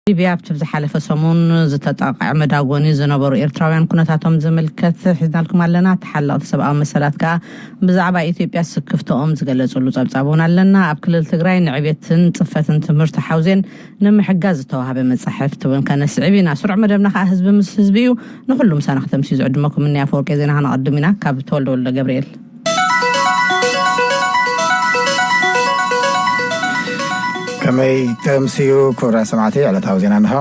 ሊብያ ኣብቲ ዝሓለፈ ሰሙን ዝተጣቕዐ መዳጎኒ ዝነበሩ ኤርትራውያን ኩነታቶም ዝምልከት ሒዝናልኩም ኣለና። ተሓለቕቲ ሰብኣዊ መሰላት ከኣ ብዛዕባ ኢትዮጵያ ስክፍታኦም ዝገለጽሉ ጸብጻብ እውን ኣለና። ኣብ ክልል ትግራይ ንዕቤትን ጽፈትን ትምህርቲ ሓውዜን ንምሕጋዝ ዝተዋህበ መጻሕፍቲ እውን ከነስዕብ ኢና። ስሩዕ መደብና ከኣ ህዝቢ ምስ ህዝቢ እዩ። ንኹሉ ምሳና ከተምስዩ ዝዕድመኩም እኒ ኣፈወርቂ ዜና ከነቐድም ኢና። ካብ ተወልደ ወልደ ገብርኤል። ከመይ ተምስዩ? ክቡራት ሰማዕቲ፣ ዕለታዊ ዜና እንሆ።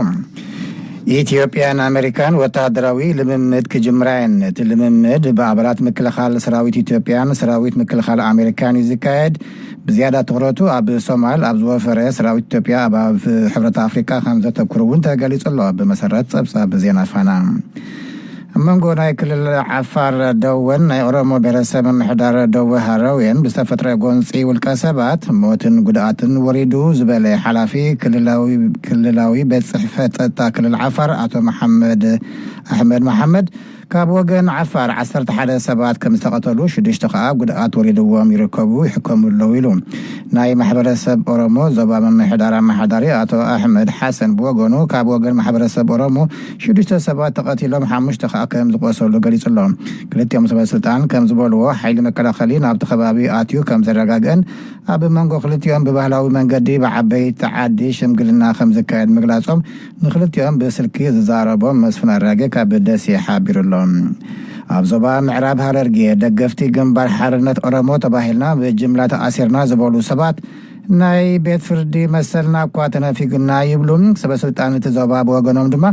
ኢትዮጵያን ኣሜሪካን ወተሃደራዊ ልምምድ ክጅምራ እየን። እቲ ልምምድ ብኣባላት ምክልኻል ሰራዊት ኢትዮጵያን ሰራዊት ምክልኻል ኣሜሪካን እዩ ዝካየድ። ብዝያዳ ትኹረቱ ኣብ ሶማል ኣብ ዝወፈረ ሰራዊት ኢትዮጵያ ኣብ ሕብረት ኣፍሪቃ ከም ዘተኩር እውን ተገሊጹ ኣሎ። ብመሰረት ጸብጻብ ዜና ፋና፣ ኣብ መንጎ ናይ ክልል ዓፋር ደወን ናይ ኦሮሞ ብሔረሰብ ምምሕዳር ደወ ሃረውየን ብዝተፈጥረ ጎንፂ ውልቀ ሰባት ሞትን ጉድኣትን ወሪዱ ዝበለ ሓላፊ ክልላዊ ቤት ፅሕፈት ጸጥታ ክልል ዓፋር ኣቶ መሓመድ ኣሕመድ መሓመድ፣ ካብ ወገን ዓፋር ዓሰርተ ሓደ ሰባት ከም ዝተቐተሉ፣ ሽዱሽተ ከኣ ጉድኣት ወሪድዎም ይርከቡ፣ ይሕከሙ ኣለዉ ኢሉ። ናይ ማሕበረሰብ ኦሮሞ ዞባ ምምሕዳር ኣመሓዳሪ ኣቶ ኣሕመድ ሓሰን ብወገኑ፣ ካብ ወገን ማሕበረሰብ ኦሮሞ ሽዱሽተ ሰባት ተቐቲሎም፣ ሓሙሽተ ከኣ ከም ዝቆሰሉ ገሊጹ ኣሎ። ክልቲኦም ሰበ ስልጣን ከም ዝበልዎ፣ ሓይሊ መከላኸሊ ናብቲ ከባቢ ኣትዩ ከም ዘረጋግአን፣ ኣብ መንጎ ክልቲኦም ብባህላዊ መንገዲ ብዓበይቲ ዓዲ ሽምግልና ከም ዝካየድ ምግላጾም ንክልቲኦም ብስልኪ ዝዛረቦም መስፍን ኣራጌ ካብ ደሴ ሓቢሩ ኣሎ። ኣብ ዞባ ምዕራብ ሃረርጌ ደገፍቲ ግንባር ሓርነት ኦሮሞ ተባሂልና ብጅምላ ተኣሲርና ዝበሉ ሰባት ናይ ቤት ፍርዲ መሰልና እኳ ተነፊጉና ይብሉ። ሰበ ስልጣን እቲ ዞባ ብወገኖም ድማ፣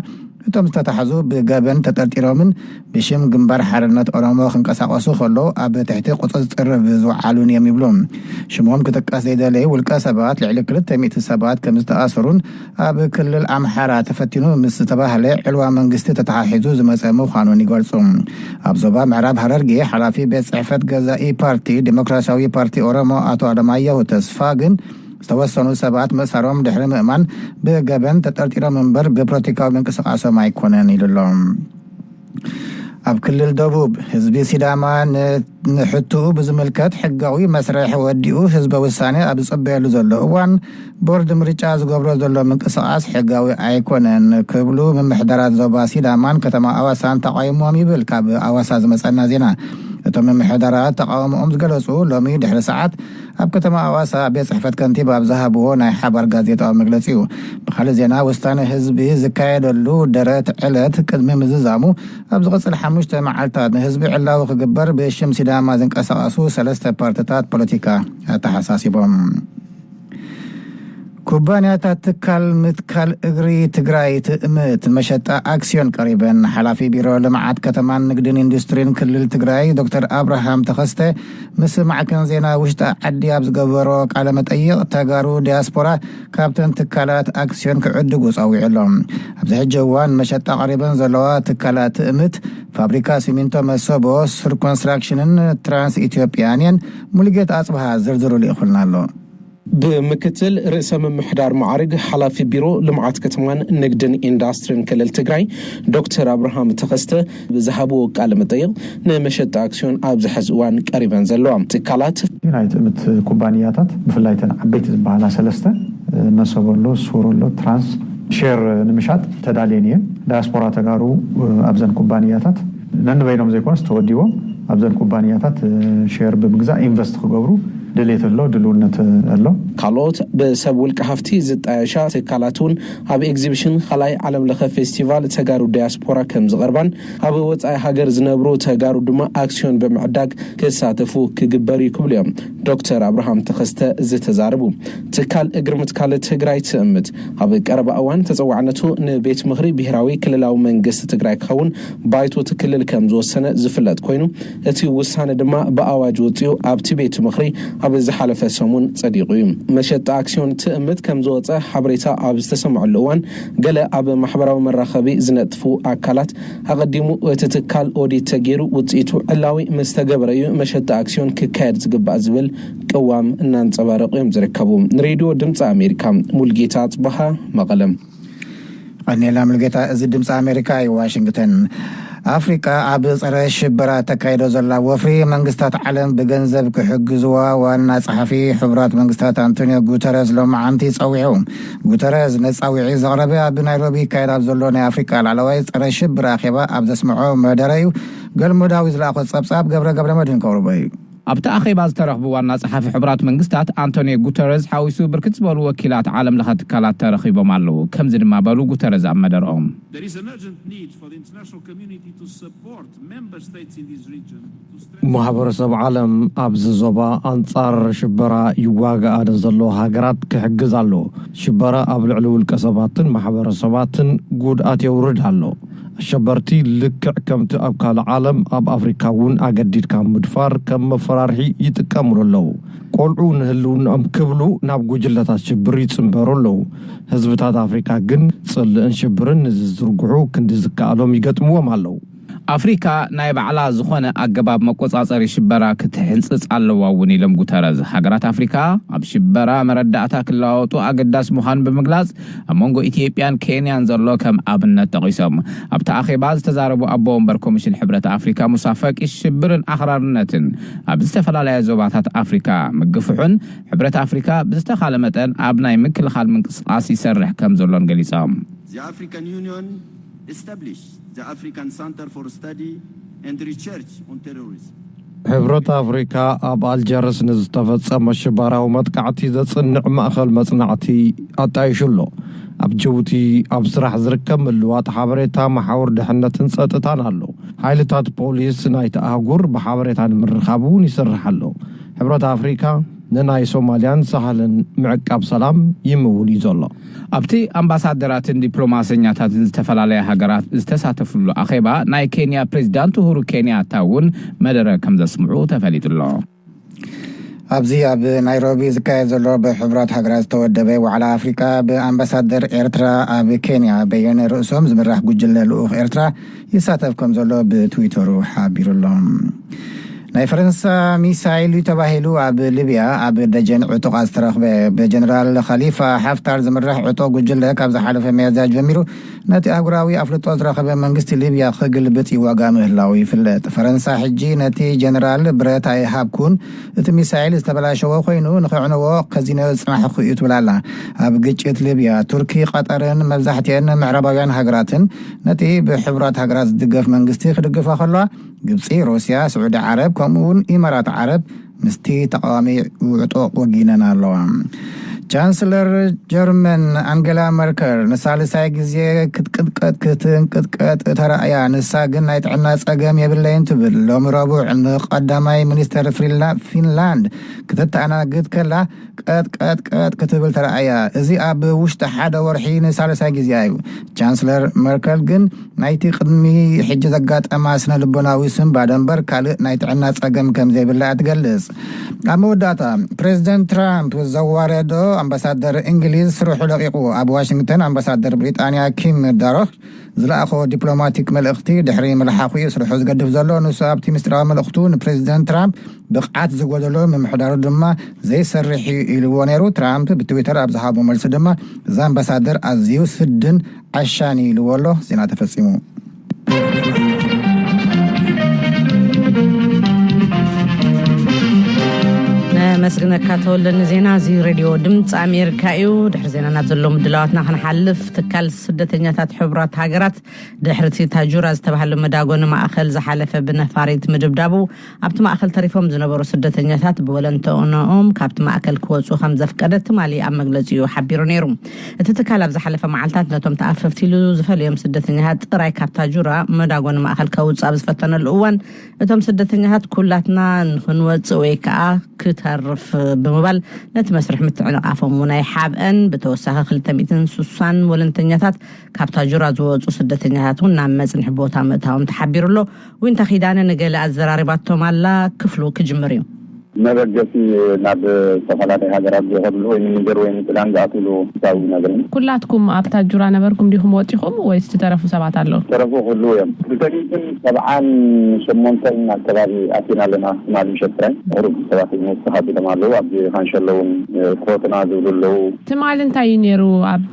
እቶም ዝተታሕዙ ብገበን ተጠርጢሮምን ብሽም ግንባር ሓርነት ኦሮሞ ክንቀሳቐሱ ከለዉ ኣብ ትሕቲ ቁፅፅር ዝወዓሉን እዮም ይብሉ። ሽሞም ክጥቀስ ዘይደለዩ ውልቀ ሰባት ልዕሊ ክልተ ሚእቲ ሰባት ከም ዝተኣሰሩን ኣብ ክልል ኣምሓራ ተፈቲኑ ምስ ዝተባህለ ዕልዋ መንግስቲ ተተሓሒዙ ዝመፀ ምዃኑን ይገልፁ። ኣብ ዞባ ምዕራብ ሃረርጌ ሓላፊ ቤት ፅሕፈት ገዛኢ ፓርቲ ዲሞክራሲያዊ ፓርቲ ኦሮሞ ኣቶ ኣለማየሁ ተስፋ ግን፣ ዝተወሰኑ ሰባት ምእሳሮም ድሕሪ ምእማን፣ ብገበን ተጠርጢሮም እምበር ብፖለቲካዊ ምንቅስቃሶም ኣይኮነን ኢሉ ኣሎ። ኣብ ክልል ደቡብ፣ ህዝቢ ሲዳማ ን-፣ ንሕትኡ ብዝምልከት ሕጋዊ መስርሕ ወዲኡ ህዝበ ውሳኔ ኣብ ዝጽበየሉ ዘሎ እዋን፣ ቦርድ ምርጫ ዝገብሮ ዘሎ ምንቅስቃስ ሕጋዊ ኣይኮነን ክብሉ ምምሕዳራት ዞባ ሲዳማን ከተማ ኣዋሳን ተቃይሞም ይብል ካብ ኣዋሳ ዝመጸና ዜና። እቶም ምምሕዳራት ተቃውሞኦም ዝገለጹ ሎሚ ድሕሪ ሰዓት ኣብ ከተማ ኣዋሳ ቤት ጽሕፈት ከንቲባ ኣብ ዝሃብዎ ናይ ሓባር ጋዜጣዊ መግለጺ እዩ። ብኻልእ ዜና፣ ውሳነ ህዝቢ ዝካየደሉ ደረት ዕለት ቅድሚ ምዝዛሙ፣ ኣብ ዝቕጽል ሓሙሽተ መዓልታት ንህዝቢ ዕላዊ ክግበር ብሽም ሲዳማ ዝንቀሳቐሱ ሰለስተ ፓርትታት ፖለቲካ ኣተሓሳሲቦም። ኩባንያታት ትካል ምትካል እግሪ ትግራይ ትእምት መሸጣ ኣክሲዮን ቀሪበን። ሓላፊ ቢሮ ልምዓት ከተማን ንግድን ኢንዱስትሪን ክልል ትግራይ ዶክተር ኣብርሃም ተኸስተ ምስ ማዕከን ዜና ውሽጢ ዓዲ ኣብ ዝገበሮ ቃለ መጠይቕ፣ ተጋሩ ዲያስፖራ ካብተን ትካላት ኣክሲዮን ክዕድጉ ጸዊዑ ኣሎ። ኣብዚ ሕጂ እዋን መሸጣ ቀሪበን ዘለዋ ትካላት ትእምት፣ ፋብሪካ ሲሚንቶ መሰቦ፣ ሱር ኮንስትራክሽንን ትራንስ ኢትዮጵያን እየን። ሙሉጌታ ኣጽብሃ ዝርዝሩ ልኢኹልና ኣሎ። ብምክትል ርእሰ ምምሕዳር ማዕርግ ሓላፊ ቢሮ ልምዓት ከተማን ንግድን ኢንዳስትሪን ክልል ትግራይ ዶክተር ኣብርሃም ተኸስተ ብዝሃብዎ ቃለ መጠይቕ፣ ንመሸጣ ኣክሲዮን ኣብዚ ሕዚ እዋን ቀሪበን ዘለዋ ትካላት ናይ ትእምት ኩባንያታት ብፍላይ ተን ዓበይቲ ዝበሃላ ሰለስተ መሰቦ ኣሎ፣ ሱር ኣሎ፣ ትራንስ ሼር ንምሻጥ ተዳልየን እየን። ዳያስፖራ ተጋሩ ኣብዘን ኩባንያታት ነንበይኖም ዘይኮነስ ተወዲቦም ኣብዘን ኩባንያታት ሼር ብምግዛእ ኢንቨስት ክገብሩ ድሌት ኣሎ፣ ድልውነት ኣሎ። ካልኦት ብሰብ ውልቀ ሃፍቲ ዝጣየሻ ትካላት እውን ኣብ ኤግዚቢሽን ካልኣይ ዓለም ለኸ ፌስቲቫል ተጋሩ ዳያስፖራ ከም ዝቐርባን ኣብ ወፃኢ ሃገር ዝነብሩ ተጋሩ ድማ ኣክሲዮን ብምዕዳግ ክሳተፉ ክግበር እዩ ክብሉ እዮም ዶክተር ኣብርሃም ተኸስተ ዝተዛረቡ። ትካል እግሪ ምትካል ትግራይ ትእምት ኣብ ቀረባ እዋን ተፀዋዕነቱ ንቤት ምኽሪ ብሄራዊ ክልላዊ መንግስቲ ትግራይ ክኸውን ባይቶ እቲ ክልል ከም ዝወሰነ ዝፍለጥ ኮይኑ፣ እቲ ውሳነ ድማ ብኣዋጅ ወፂኡ ኣብቲ ቤት ምኽሪ ኣብ ዝሓለፈ ሰሙን ፀዲቑ እዩ። መሸጣ ኣክሲዮን ትእምት ከም ዝወፀ ሓበሬታ ኣብ ዝተሰምዐሉ እዋን፣ ገለ ኣብ ማሕበራዊ መራኸቢ ዝነጥፉ ኣካላት፣ ኣቐዲሙ እቲ ትካል ኦዲት ተገይሩ ውፅኢቱ ዕላዊ ምስ ተገበረ እዩ መሸጣ ኣክሲዮን ክካየድ ዝግባእ ዝብል ቅዋም እናንፀባረቑ እዮም ዝርከቡ። ንሬድዮ ድምፂ ኣሜሪካ፣ ሙልጌታ ኣፅበሃ፣ መቐለም። ቀኔላ ሙልጌታ። እዚ ድምፂ ኣሜሪካ እዩ፣ ዋሽንግተን። ኣፍሪቃ ኣብ ጸረ ሽበራ ተካይዶ ዘላ ወፍሪ መንግስታት ዓለም ብገንዘብ ክሕግዝዋ ዋና ጸሓፊ ሕቡራት መንግስታት ኣንቶኒዮ ጉተረዝ ሎማዓንቲ ጸዊዑ። ጉተረዝ ነጻዊዒ ዘቕረበ ኣብ ናይሮቢ ይካየድ ኣብ ዘሎ ናይ ኣፍሪቃ ላዕለዋይ ጸረ ሽብር ኣኼባ ኣብ ዘስምዖ መደረ እዩ። ገልሞ ዳዊት ዝለኣኾ ጸብጻብ ገብረ ገብረ መድህን ከቕርቦ እዩ። ኣብቲ ኣኼባ ዝተረኽቡ ዋና ጸሓፊ ሕቡራት መንግስታት ኣንቶኒዮ ጉተረዝ ሓዊሱ ብርክት ዝበሉ ወኪላት ዓለም ለኸ ትካላት ተረኺቦም ኣለዉ። ከምዚ ድማ በሉ ጉተረዝ ኣብ መደርኦም። There is an urgent need for the international community to support member states in this region to strengthen ማሕበረሰብ ዓለም ኣብዚ ዞባ ኣንጻር ሽበራ ይዋግኣ ንዘለዋ ሃገራት ክሕግዝ ኣለዎ። ሽበራ ኣብ ልዕሊ ውልቀ ሰባትን ማሕበረሰባትን ጉድኣት የውርድ ኣሎ። ኣሸበርቲ ልክዕ ከምቲ ኣብ ካልእ ዓለም ኣብ ኣፍሪካ እውን ኣገዲድካ ምድፋር ከም መፈራርሒ ይጥቀምሉ ኣለዉ። ቆልዑ ንህልውናኦም ክብሉ ናብ ጉጅለታት ሽብር ይጽንበሩ ኣለዉ። ህዝብታት ኣፍሪካ ግን ጽልእን ሽብርን ንዝዝርግሑ ክንዲ ዝከኣሎም ይገጥምዎም ኣለዉ። ኣፍሪካ ናይ ባዕላ ዝኾነ ኣገባብ መቆጻጸሪ ሽበራ ክትሕንጽጽ ኣለዋ እውን ኢሎም ጉተረዝ። ሃገራት ኣፍሪካ ኣብ ሽበራ መረዳእታ ክለዋወጡ ኣገዳሲ ምዃኑ ብምግላጽ ኣብ መንጎ ኢትዮጵያን ኬንያን ዘሎ ከም ኣብነት ጠቒሶም። ኣብቲ ኣኼባ ዝተዛረቡ ኣቦ ወንበር ኮሚሽን ሕብረት ኣፍሪካ ሙሳ ፈቂ ሽብርን ኣኽራርነትን ኣብ ዝተፈላለያ ዞባታት ኣፍሪካ ምግፍሑን ሕብረት ኣፍሪካ ብዝተኻለ መጠን ኣብ ናይ ምክልኻል ምንቅስቃስ ይሰርሕ ከም ዘሎን ገሊጾም። The African Union established the African Center for Study and Research on Terrorism. ሕብረት ኣፍሪካ ኣብ ኣልጀርስ ንዝተፈጸመ ሽበራዊ መጥቃዕቲ ዘጽንዕ ማእኸል መጽናዕቲ ኣጣይሹ ኣሎ። ኣብ ጅቡቲ ኣብ ስራሕ ዝርከብ ምልዋጥ ሓበሬታ መሓውር ድሕነትን ጸጥታን ኣሎ። ሓይልታት ፖሊስ ናይቲ ኣህጉር ብሓበሬታ ንምርኻብ እውን ይሰርሕ ኣሎ። ሕብረት ኣፍሪካ ንናይ ሶማልያን ሳሕልን ምዕቃብ ሰላም ይምውን እዩ ዘሎ። ኣብቲ ኣምባሳደራትን ዲፕሎማሰኛታትን ዝተፈላለያ ሃገራት ዝተሳተፍሉ ኣኼባ ናይ ኬንያ ፕሬዚዳንት ኡሁሩ ኬንያታ እውን መደረ ከም ዘስምዑ ተፈሊጡ ኣሎ። ኣብዚ ኣብ ናይሮቢ ዝካየድ ዘሎ ብሕቡራት ሃገራት ዝተወደበ ዋዕላ ኣፍሪካ ብኣምባሳደር ኤርትራ ኣብ ኬንያ በየነ ርእሶም ዝምራሕ ጉጅለ ልኡኽ ኤርትራ ይሳተፍ ከም ዘሎ ብትዊተሩ ሓቢሩ ኣሎ። ናይ ፈረንሳ ሚሳይል እዩ ተባሂሉ ኣብ ሊብያ ኣብ ደጀን ዕጡቓት ዝተረኽበ ብጀነራል ኸሊፋ ሓፍታር ዝምራሕ ዕጡቕ ጉጅለ ካብ ዝሓለፈ ሚያዝያ ጀሚሩ ነቲ ኣህጉራዊ ኣፍልጦ ዝረኸበ መንግስቲ ሊብያ ክግልብጥ ይዋጋ ምህላው ይፍለጥ። ፈረንሳ ሕጂ ነቲ ጀነራል ብረት ኣይሃብኩን፣ እቲ ሚሳይል ዝተበላሸወ ኮይኑ ንኽዕንዎ ከዚነዮ ዝጽናሕኩ እዩ ትብል ኣላ። ኣብ ግጭት ሊብያ ቱርኪ፣ ቀጠርን መብዛሕትኤን ምዕራባውያን ሃገራትን ነቲ ብሕቡራት ሃገራት ዝድገፍ መንግስቲ ክድግፋ ከለዋ፣ ግብጺ፣ ሩስያ፣ ስዑዲ ዓረብ ከምኡ እውን ኢማራት ዓረብ ምስቲ ተቃዋሚ ውዕጦ ወጊነን ኣለዋ። ቻንስለር ጀርመን ኣንገላ መርከል ንሳልሳይ ግዜ ክትቅጥቀጥ ክትንቅጥቀጥ ተራእያ። ንሳ ግን ናይ ጥዕና ጸገም የብለይን ትብል። ሎሚ ረቡዕ ንቀዳማይ ሚኒስተር ፍሪላ- ፊንላንድ ክትተኣናግድ ከላ ቀጥ ቀጥ ቀጥ ክትብል ተራእያ። እዚ ኣብ ውሽጢ ሓደ ወርሒ ንሳልሳይ ግዜ እዩ። ቻንስለር መርከል ግን ናይቲ ቅድሚ ሕጂ ዘጋጠማ ስነ ልቦናዊ ስንባደ እምበር ካልእ ናይ ጥዕና ጸገም ከም ዘይብላ እያ ትገልጽ። ኣብ መወዳእታ ፕሬዚደንት ትራምፕ ዘዋረዶ ኣምባሳደር እንግሊዝ ስርሑ ለቒቑ። ኣብ ዋሽንግተን ኣምባሳደር ብሪጣንያ ኪም ዳሮክ ዝለኣኾ ዲፕሎማቲክ መልእኽቲ ድሕሪ ምልሓኹ እዩ ስርሑ ዝገድፍ ዘሎ። ንሱ ኣብቲ ምስጢራዊ መልእኽቱ ንፕሬዚደንት ትራምፕ ብቕዓት ዝጎደሎ ምምሕዳሩ ድማ ዘይሰርሕ እዩ ኢልዎ ነይሩ። ትራምፕ ብትዊተር ኣብ ዝሃቦ መልሲ ድማ እዛ ኣምባሳደር ኣዝዩ ስድን ዓሻን ኢልዎ ኣሎ። ዜና ተፈጺሙ። ነመስግነካ ተወልደ ንዜና። እዚ ሬድዮ ድምፂ ኣሜሪካ እዩ። ድሕሪ ዜና ናብ ዘሎ ምድላዋትና ክንሓልፍ፣ ትካል ስደተኛታት ሕቡራት ሃገራት ድሕሪ እቲ ታጁራ ዝተባህለ መዳጎኒ ማእኸል ዝሓለፈ ብነፋሪት ምድብዳቡ ኣብቲ ማእኸል ተሪፎም ዝነበሩ ስደተኛታት ብወለንተኦም ካብቲ ማእከል ክወፁ ከም ዘፍቀደ ትማሊ ኣብ መግለፂኡ ሓቢሩ ነይሩ። እቲ ትካል ኣብ ዝሓለፈ መዓልታት ነቶም ተኣፈፍቲ ኢሉ ዝፈልዮም ስደተኛታት ጥራይ ካብ ታጁራ መዳጎኒ ማእከል ከውፅእ ኣብ ዝፈተነሉ እዋን እቶም ስደተኛታት ኩላትና ንኽንወፅእ ወይ ከዓ ክተርፍ ብምባል ነቲ መስርሕ ምትዕንቓፎም እውን ኣይሓብአን። ብተወሳኺ ክልተ ሚእትን ስሳን ወለንተኛታት ካብ ታጁራ ዝወፁ ስደተኛታት እውን ናብ መፅንሒ ቦታ ምእታዎም ተሓቢሩ ኣሎ። ዊንታ ኪዳነ ንገለ ኣዘራሪባቶም ኣላ። ክፍሉ ክጅምር እዩ። መበገሲ ናብ ዝተፈላለዩ ሃገራት ዝኸድሉ ወይ ንኒጀር ወይ ንሱዳን ዝኣትሉ ሂሳብ ይነግረን። ኩላትኩም ኣብ ታጁራ ነበርኩም ዲኹም ወጺኹም ወይስ ዝተረፉ ሰባት ኣለዉ? ዝተረፉ ክህልዉ እዮም። ብተሚትን ሰብዓን ሸሞንተን ኣከባቢ ኣቲና ኣለና። ትማሊ ምሸት ጥራይ ቁሩብ ሰባት እዮም ወስኻ ቢሎም ኣለዉ። ኣብዚ ካንሸሎ እውን ክወጡና ዝብሉ ኣለዉ። ትማሊ እንታይ እዩ ነይሩ ኣብ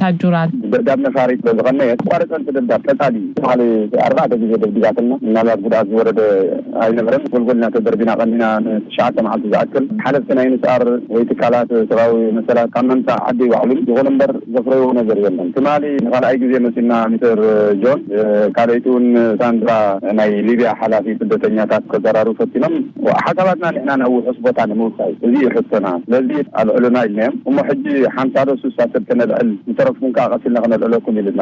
ታጁራ? ደብዳብ ነፋሪት በዝቐነየት ቋረፀን ደብዳብ ቀጻሊ ትማሊ ኣርባዕተ ግዜ ደብዲባትና። ምናልባት ጉድኣት ዝወረደ ኣይነበረን። ጎልጎልና ተደርቢና ቀኒና ንትሽዓተ መዓልቲ ዝኣክል ሓለፍቲ ናይ ንስኣር ወይ ትካላት ሰብኣዊ መሰላት ካብ መምፃእ ዓዲ ይባዕሉን ይኹን እምበር ዘፍረይዎ ነገር የለን። ትማሊ ንኻልኣይ ግዜ መፂና ሚስተር ጆን፣ ካልኣይቲ እውን ሳንድራ ናይ ሊብያ ሓላፊ ስደተኛታት ከዘራርቡ ፈቲኖም። ሓሳባትና ንሕና ናብ ውሑስ ቦታ ንምውሳይ እዚ እዩ ሕቶና። ስለዚ ኣልዕሉና ኢልናዮም። እሞ ሕጂ ሓምሳ ዶ ሱሳ ሰብ ከነልዕል ዝተረፍኩም ከዓ ቀሲልና ከነልዕለኩም ኢልና።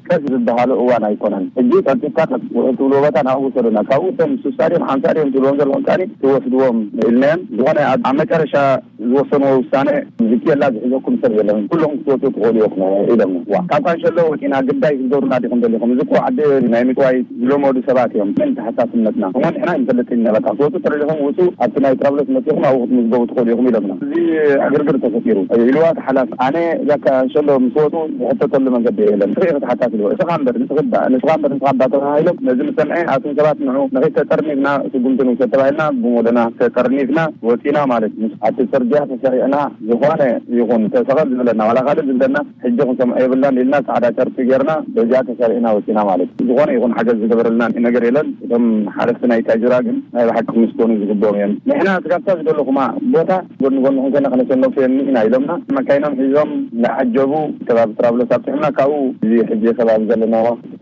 ቀስ ዝበሃሎ እዋን ኣይኮነን። ሕጂ ቀልጢፍካ ውዕል ትብልዎ ቦታ ናብኡ ውሰዱና። ካብኡ እቶም ሱሳ ድዮም ሓምሳ ድዮም ትብልዎም ዘለኹም ከኣኒ ትወስድዎም ኢልናዮም። ዝኾነ ኣብ ኣብ መጨረሻ ዝወሰንዎ ውሳነ ዝክየላ ዝሕዘኩም ሰብ የለን። ኩሎም ክትወፁ ትኽእሉ ኢኹም ኢሎም። ዋ፣ ካብ ካንሸሎ ወፂና ግዳይ ክትገብሩና ዲኹም ደሊኹም? እዚ እኮ ዓዲ ናይ ምጥዋይ ዝለመዱ ሰባት እዮም። መን ተሓሳስነትና? እሞ ንሕና ይንፈልጥ ኢና። በቃ ክትወፁ ተደሊኹም ውፁ፣ ኣብቲ ናይ ጥራብሎስ መፂኹም ኣብኡ ክትምዝገቡ ትኽእሉ ኢኹም ኢሎምና። እዚ ዕግርግር ተፈጢሩ ኢልዋ እቲ ሓላፊ። ኣነ እዛ ካንሸሎ ምስ ወፁ ዝሕተተሉ መንገዲ የለን። ንስኺ ኢኺ ተሓታቲ ኢልዎ። እስኻ እምበር ንስኺ እባ፣ ንስኻ እምበር ንስኻ እባ ተባሂሎም ነዚ ምስ ሰምዐ ኣቱም ሰባት ንዑ ንኺድ ተጠርኒፍና ስጉምቲ ንውሰድ ተባሂልና ብሞደና ተጠርኒፍና ወፂና ማለት እዩ። ኣብቲ ፅርግያ ተሰሪዕና ዝኾነ ይኹን ተሰቐል ዝብለና ዋላ ካልእ ዝብለና ሕጂ ክንሰምዖ የብልናን ኢልና ፃዕዳ ጨርቂ ጌርና በዚኣ ተሰሪዕና ወፂና ማለት እዩ። ዝኾነ ይኹን ሓገዝ ዝገበረልና ነገር የለን። እቶም ሓለፍቲ ናይ ታጅራ ግን ናይ ብሓቂ ክምስገኑ ዝግብኦም እዮም። ንሕና ስጋብታ ዝደለኹማ ቦታ ጎኒ ጎንኹም ኮይና ከነሸንፍ የኒ ኢና ኢሎምና መካይኖም ሒዞም ንዓጀቡ ከባቢ ጥራብሎስ ኣብፅሑና። ካብኡ እዚ ሕጂ ከባቢ ዘለና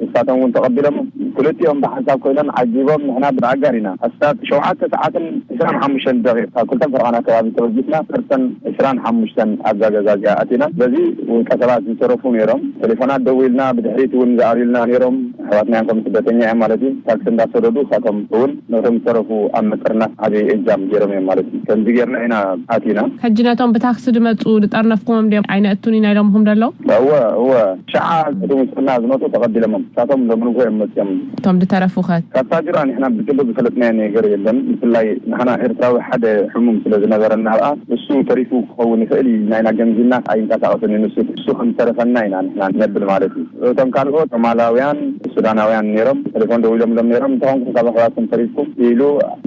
ንሳቶም እውን ተቐቢሎም ክልቲኦም ብሓንሳብ ኮይኖም ዓጂቦም ንሕና ብኣጋር ኢና ኣስታት ሸውዓተ ሰዓትን ዕስራን ሓሙሽተን ደቂቕ ካብ ክልተን ፈረቓን ኣከባቢ ተበጊስና ዓሰርተን ዕስራን ሓሙሽተን ኣብዛ ገዛ እዚኣ ኣቲና። በዚ ውልቀ ሰባት ዝተረፉ ነይሮም። ቴሌፎናት ደዊልና ብድሕሪት እውን ዝኣልዩልና ነይሮም። ኣሕዋትና እዮም ከም ስደተኛ እዮም ማለት እዩ። ታክሲ እንዳሰደዱ እሳቶም እውን ነቶም ዝተረፉ ኣብ ምጥርናፍ ዓብዪ እጃም ገይሮም እዮም ማለት እዩ። ከምዚ ጌርና ኢና ኣቲና። ሕጂ ነቶም ብታክሲ ዝመፁ ዝጠርነፍኩሞም ድዮም ኣይነእቱን ኢና ኢሎምኹም ደለዉ? እወ እወ። ሸዓ ቅድሚ ምስና ዝመፁ ተቐቢሎሞም። እሳቶም ሎሚ ንግሆ እዮም መፅዮም። እቶም ዝተረፉ ኸ? ካብ ታጅራ ንሕና ብግልፂ ዝፈለጥናዮ ነገር የለን። ብፍላይ ንሕና ኤርትራዊ ሓደ ሕሙም ስለ ዝነበረና ኣብኣ እሱ ተሪፉ ክኸውን ይኽእል እዩ ናይና ገምጊምና ኣይንቀሳቐስን እዩ። ንሱ እሱ ከም ዝተረፈና ኢና ንሕና ነብል ማለት እዩ። እቶም ካልኦት ሶማላውያን፣ ሱዳናውያን ነይሮም። ቴሌፎን ደዊሎምሎም ነይሮም። እንተኾንኩም ካብ ኣሕዋትኩም ተሪፍኩም ኢሉ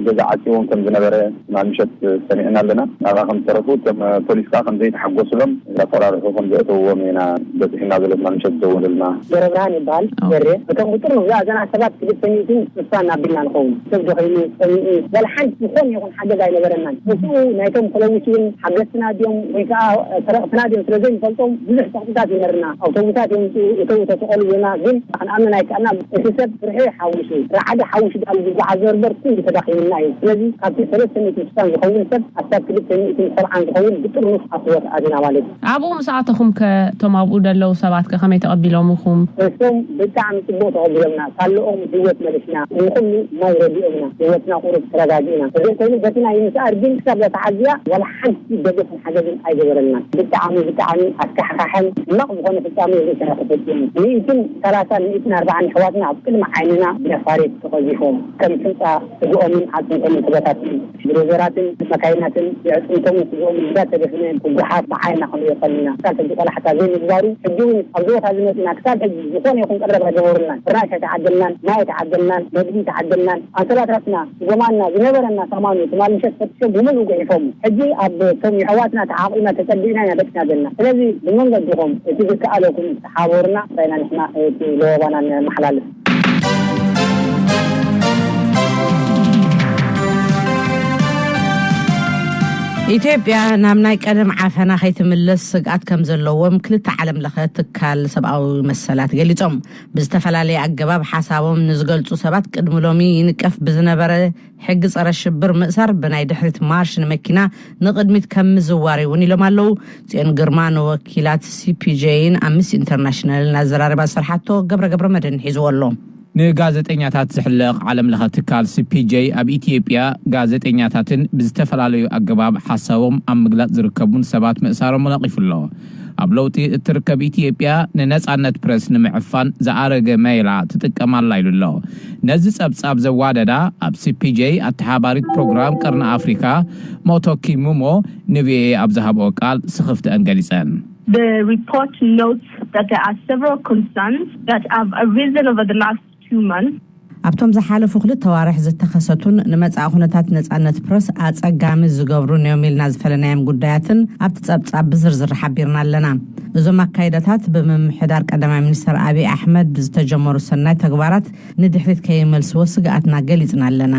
ገዛ ዓፂዎም ከም ዝነበረ ትማል ምሸት ሰሚዕና ኣለና። ናብኣ ከም ዝተረፉ እቶም ፖሊስ ከዓ ከም ዘይተሓጎስሎም ዘፈራርሑ ከም ዘእተውዎም ኢና በፂሕና ዘሎ ትማል ምሸት ዝደወለልና። ገብረብርሃን ይበሃል። ኦ። በሬ፣ እቶም ቁፅር ንብዛዕ እዘን ሰባት ክልተ ሚእትን ስሳን ኣቢልና ንኸውን። ሰብ ደኺሙ፣ ጸሚኡ፣ ዋላ ሓንቲ ዝኾነ ይኹን ሓገዝ ኣይነበረናን። ምስኡ ናይቶም ተለዊሱ እውን ሓገዝትና ድዮም ወይ ከዓ ሰረቕትና ድዮም ስለ ዘይንፈልጦም ብዙሕ ጸቕጥታት ይነበርና። ኣውቶቡሳት የምፅኡ፣ እተው፣ ተሰቐሉ ይብሉና፣ ግን ክንኣምን ኣይከኣልናን። እቲ ሰብ ፍርሒ ሓዊሱ፣ ራዕዲ ሓዊሱ ዳኣ ዝጓዓዝ ዘሎ እምበር ኩሉ ተዳኺምና እዩ። ስለዚ ካብቲ ሰለስተ ሚእትን ስሳን ዝኸውን ሰብ ኣስታት ክልተ ሚእትን ሰብዓን ዝኸውን ብጥርኑፍ ኣብ ህይወት ኣቲና ማለት እዩ። ኣብኡ ምስ ኣተኹም ከ እቶም ኣብኡ ደለዉ ሰባት ከ ከመይ ተቐቢሎምኹም? እሶም ብጣዕሚ ጽቡቕ ተቐቢሎምና። ሳለኦም ህይወት መሊስና፣ ንኹሉ ማይ ረዲኦምና፣ ህይወትና ቁሩብ ተረጋጊእና። እዚ ኮይኑ በቲ ናይ ምስኣር ግን ክሳብ እዛ ተዓዝያ ዋላ ሓንቲ ደገፍን ሓገዝን ኣይገበረልናን። ብጣዕሚ ብጣዕሚ ኣስካሕካሕን ሕማቕ ዝኾነ ፍጻሜ እዩ ተፈጺሙ። ሚእትን ሰላሳን ሚእትን ኣርባዓን ኣሕዋትና ኣብ ቅድሚ ዓይንና ብነፋሪት ተቐዚፎም ከም ሕንጻ ስግኦምን ኣጥንቶምን ተበታቲኑ። ብዶዘራትን መካይናትን የዕጽምቶምን ስግኦምን እንዳተደፍነ ብጓሓት ብዓይና ክንሪኦ ከለና፣ ክሳብ ሕጂ ቆላሕታ ዘይምግባሩ፣ ሕጂ እውን ኣብዚ ቦታ እዚ መጺና ክሳብ ሕጂ ዝኾነ ይኹን ቀረብ ኣይገበሩልናን። ፍራሽ ኣይተዓደልናን፣ ማይ ኣይተዓደልናን፣ መግቢ ኣይተዓደልናን። ኣንሶላታትና፣ ስጎማና፣ ዝነበረና ሳማኑ ትማል ምሸት ፈቲሾም ብምሉኡ ጉሒፎም። ሕጂ ኣብ እቶም የሕዋትና ተዓቂብና ተጸጊዕና ኢና ደቂስና ዘለና። ስለዚ ብመንገድኹም እቲ ዝከኣለኩም ተሓባበሩና፣ እንታይ ኢና ንሕና እቲ ለበዋና ነመሓላልፍ። ኢትዮጵያ ናብ ናይ ቀደም ዓፈና ከይትምለስ ስግኣት ከም ዘለዎም ክልተ ዓለም ለኸ ትካል ሰብኣዊ መሰላት ገሊጾም። ብዝተፈላለየ ኣገባብ ሓሳቦም ንዝገልጹ ሰባት ቅድሚ ሎሚ ይንቀፍ ብዝነበረ ሕጊ ጸረ ሽብር ምእሳር ብናይ ድሕሪት ማርሽ ንመኪና ንቕድሚት ከም ምዝዋር እውን ኢሎም ኣለዉ። ጽዮን ግርማ ንወኪላት ሲ ፒ ጄን ኣምነስቲ ኢንተርናሽናልን ኣዘራሪባ ዝሰርሓቶ ገብረ ገብረ መድህን ሒዝዎ ኣሎ። ንጋዜጠኛታት ዝሕለቕ ዓለም ለኸ ትካል ሲ ፒ ጄ ኣብ ኢትዮጵያ ጋዜጠኛታትን ብዝተፈላለዩ ኣገባብ ሓሳቦም ኣብ ምግላጽ ዝርከቡን ሰባት ምእሳሮም ነቒፉ ኣሎ። ኣብ ለውጢ እትርከብ ኢትዮጵያ ንነጻነት ፕረስ ንምዕፋን ዝኣረገ ሜላ ትጥቀም ኣላ ኢሉ ኣሎ። ነዚ ጸብጻብ ዘዋደዳ ኣብ ሲ ፒ ጄ ኣተሓባሪት ፕሮግራም ቀርኒ ኣፍሪካ ሞቶኪ ሙሞ ን ቪ ኦ ኤ ኣብ ዝሃብኦ ቃል ስኽፍተአን ገሊጸን። The report notes that there are several concerns that have arisen over the last two months. ኣብቶም ዝሓለፉ ክልተ ዋርሕ ዝተኸሰቱን ንመጻኢ ኩነታት ነጻነት ፕረስ ኣጸጋሚ ዝገብሩን እዮም ኢልና ዝፈለናዮም ጉዳያትን ኣብቲ ጸብጻብ ብዝርዝር ሓቢርና ኣለና። እዞም ኣካይዳታት ብምምሕዳር ቀዳማይ ሚኒስተር ኣብይ ኣሕመድ ዝተጀመሩ ሰናይ ተግባራት ንድሕሪት ከይመልስዎ ስግኣትና ገሊጽና ኣለና።